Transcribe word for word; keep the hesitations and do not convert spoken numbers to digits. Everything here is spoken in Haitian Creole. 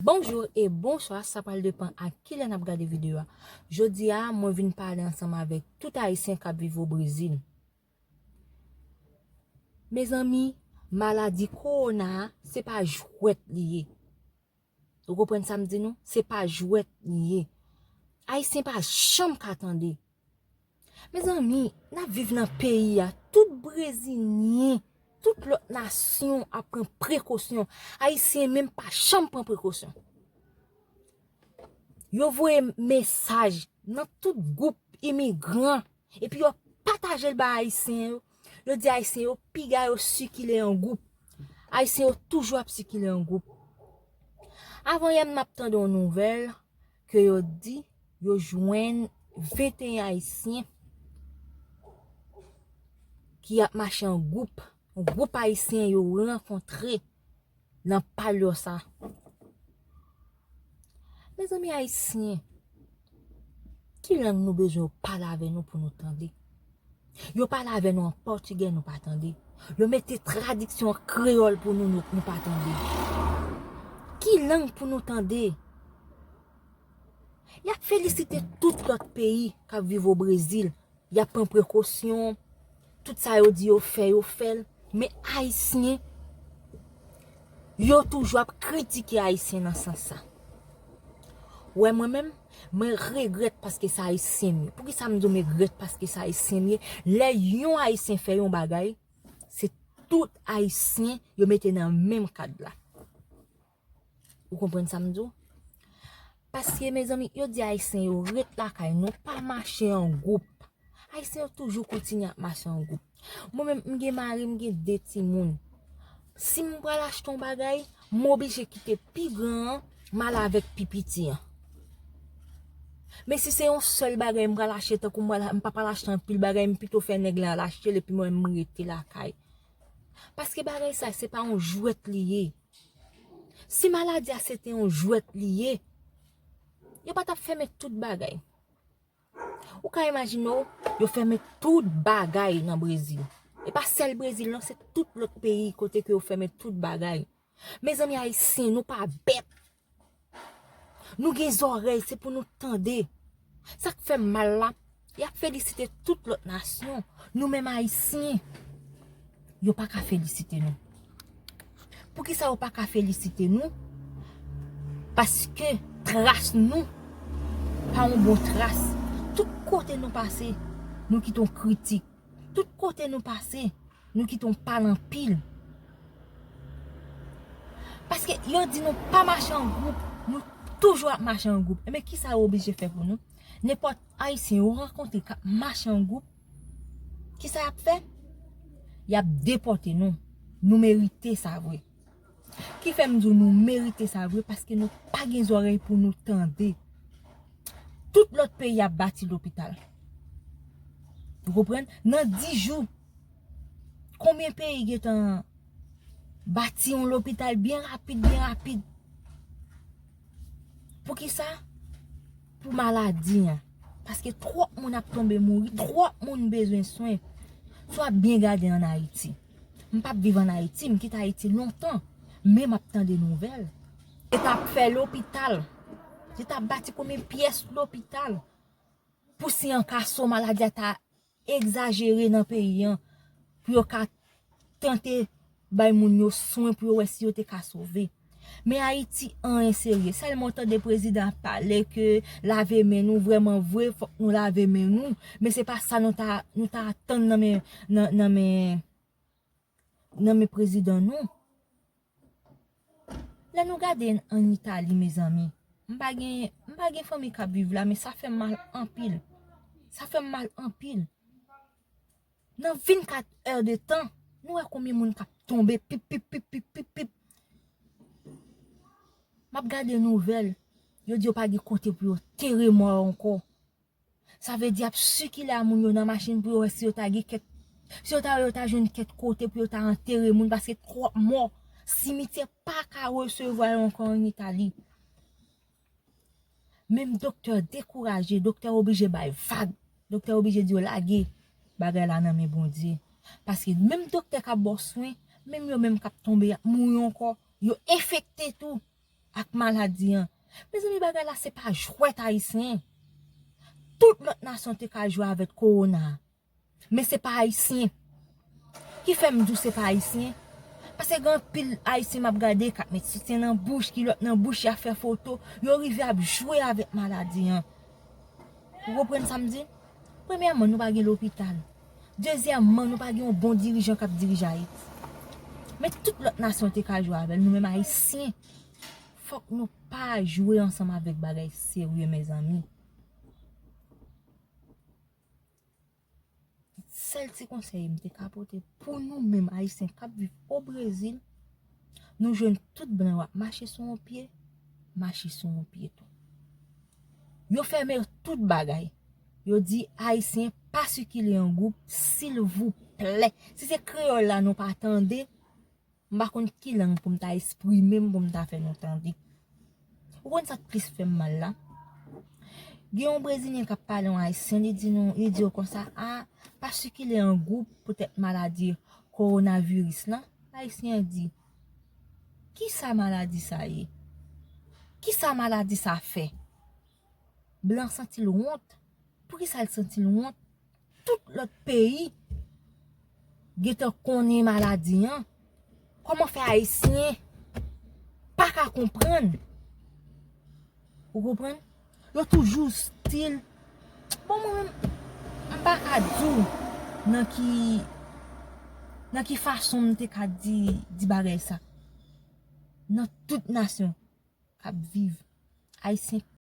Bonjou e bonswa, sa pral depann ak kilè n ap gade videyo a. Jodi a, mwen vin pale ansanm avèk tout Ayisyen k ap viv o Brezil. Mezanmi, maladi kowona a, se pa jwèt li ye. Ou konprann sa m di nou? Se pa jwèt li ye. Ayisyen pa janm ka tande. Mezanmi, n ap viv nan peyi a, tout Brezilyen, tout lòt nasyon ap pran prekosyon. Ayisyen menm pa janm pran prekosyon. Yo voye mesaj nan tout gwoup imigran, epi yo pataje l bay Ayisyen yo. Yo di Ayisyen yo piga yo sikile an gwoup. Ayisyen yo toujou ap sikile an gwoup. Avan yè m ap tande yon nouvèl ke yo di yo jwenn venteyen Ayisyen ki ap mache an gwoup. Yon gwoup Ayisyen yo rankontre nan palòs a. Mezanmi Ayisyen, ki lang nou bezwen yo pale avè nou pou nou tande? Yo pale avè nou an pòtigè, nou pa tande. Yo mete tradiksyon an kreyòl pou nou, nou, nou pa tande. Ki lang pou nou tande? Y ap felisite tout lòt peyi k ap viv o Brezil. Y ap pran prekosyon. Tout sa yo di yo fè, yo fè l. Men Ayisyen, yo toujou ap kritike Ayisyen nan sans sa. Wè mwen menm, mwen regrèt paske se Ayisyen m ye. Poukisa m di w m regrèt paske se Ayisyen m ye? Lè yon Ayisyen fè yon bagay, se tout Ayisyen yo mete nan menm kad la. Ou konprann sa m di w? Paske, mezanmi, yo di Ayisyen yo ret lakay nou, pa mache an gwoup. Ayisyen yo toujou kontinye ap mache an gwoup. Mwen menm, m gen mari, m gen de timoun. Si m pral achte yon bagay, m oblije kite pi gran an, m ale avèk pi piti an. Men si se yon sèl bagay m pral achte, tankou m pral, m pa pral achte anpil bagay, m pito fè nèg la al achte l, epi mwen menm m rete lakay. Paske bagay sa, se pa yon jwèt li ye. Si maladi a se te yon jwèt li ye, yo pa t ap fèmen tout bagay. Ou ka imajine w, yo fèmen tout bagay nan Brezil. E pa sèl Brezil non, se tout lòt peyi kote ke yo fèmen tout bagay. Mezanmi Ayisyen, nou pa bèt. Nou gen zòrèy, se pou nou tande. Sa k fè m mal la, y ap felisite tout lòt nasyon. Nou menm Ayisyen, yo pa ka felisite nou. Poukisa yo pa ka felisite nou? Paske tras nou pa yon bon tras. Tout kote nou pase, nou kite yon kritik. Tout kote nou pase, nou kite yon pale anpil. Paske yo di nou pa mache an gwoup, nou toujou ap mache an gwoup. Enben, kisa yo oblije fè pou nou? Nenpòt Ayisyen yo rankontre k ap mache an gwoup, kisa y ap fè? Y ap depòte nou. Nou merite sa vre. Ki fè m di w nou merite sa vre, paske nou pa gen zòrèy pou nou tande. Tout lòt peyi ap bati lopital. Ou konprann? Nan dis jou, konbyen peyi gentan bati yon lopital byen rapid, byen rapid? Poukisa? Pou maladi an. Paske twòp moun ap tonbe mouri, twòp moun bezwen swen. Si w ap byen gade ann Ayiti, m p ap viv ann Ayiti, m kite Ayiti lontan, men m ap tande nouvèl. Yo t ap fè lopital. Yo t ap bati konbyen pyès lopital? Pou si an ka sa maladi a ta egzajere nan peyi an, pou yo ka tante bay moun yo swen, pou yo wè si yo te ka sove. Men Ayiti, anyen serye. Sèlman w tande prezidan ap pale ke lave men nou, vrèman vre, fòk nou lave men nou. Men se pa sa nou ta, nou ta atann nan men, nan, nan men, nan men prezidan nou. Lè nou gade ann Itali, mezanmi, m pa gen, m pa gen fanmi k ap viv la, men sa fè m mal anpil. Sa fè m mal anpil. Nan vennkat è de tan, nou wè konbyen moun k ap tonbe, pip, pip, pip, pip, pip, pip. M ap gade nouvèl, yo di yo pa gen kote pou yo tere mò yo ankò. Sa vle di y ap sikile a moun yo nan machin pou yo wè si yo ta gen kèk, si yo ta, yo ta jwenn kèk kote pou yo ta antere moun, paske twòp mò, simityè pa ka resevwa yo ankò ann Itali. Menm doktè dekouraje, doktè oblije bay vag. Doktè oblije di yo lage bagay la nan men Bondye. Paske menm doktè k ap ba w swen, menm yo menm k ap tonbe, y ap mouri ankò, yo enfekte tou. ak maladi an. Mezanmi, bagay la se pa jwèt ayisyen. Tout lòt nasyon te ka jwe avèk kowona a. Men se pa ayisyen. Ki fè m di w se pa ayisyen? Paske gen anpil ayisyen m ap gade k ap met sityen nan bouch, kilòt nan bouch, y ap fè foto, yo rive ap jwe avèk maladi an. Ou konprann sa m di? Premyèman, nou pa gen lopital. Dezyèmman, nou pa gen yon bon dirijan k ap dirije Ayiti. Men tout lòt nasyon te ka jwe avè l, nou menm ayisyen, fòk nou pa jwe ansanm avèk bagay serye, mezanmi. Sèl ti konsèy m te ka pote pou nou menm ayisyen k ap viv o Brezil, nou jwenn tout blan yo ap mache sou yon pye, mache sou yon pye tou. Yo fèmen tout bagay. Yo di ayisyen pa sikile an gwoup, silvouplè. Si se kreyòl la nou pa tande, m pa konn ki lang pou m ta eksprime m, pou m ta fè nou tande. Ou konn sa k plis fè m mal la? Gen yon brezilyen k ap pale yon ayisyen, li di nou, li di yo konsa, a, pa sikile an gwoup poutèt maladi kowonaviris lan. Ayisyen an di, kisa maladi sa ye? Kisa maladi sa fè? Blan santi l wont. Poukisa l santi l wont? Tout lòt peyi gentan konnen maladi an. Kòman fè ayisyen pa ka konprann? Ou konprann? Yo toujou stil. Bon, mwen menm, m pa ka di w nan ki, nan ki fason m te ka di, di bagay sa. Nan tout nasyon k ap viv, ayisyen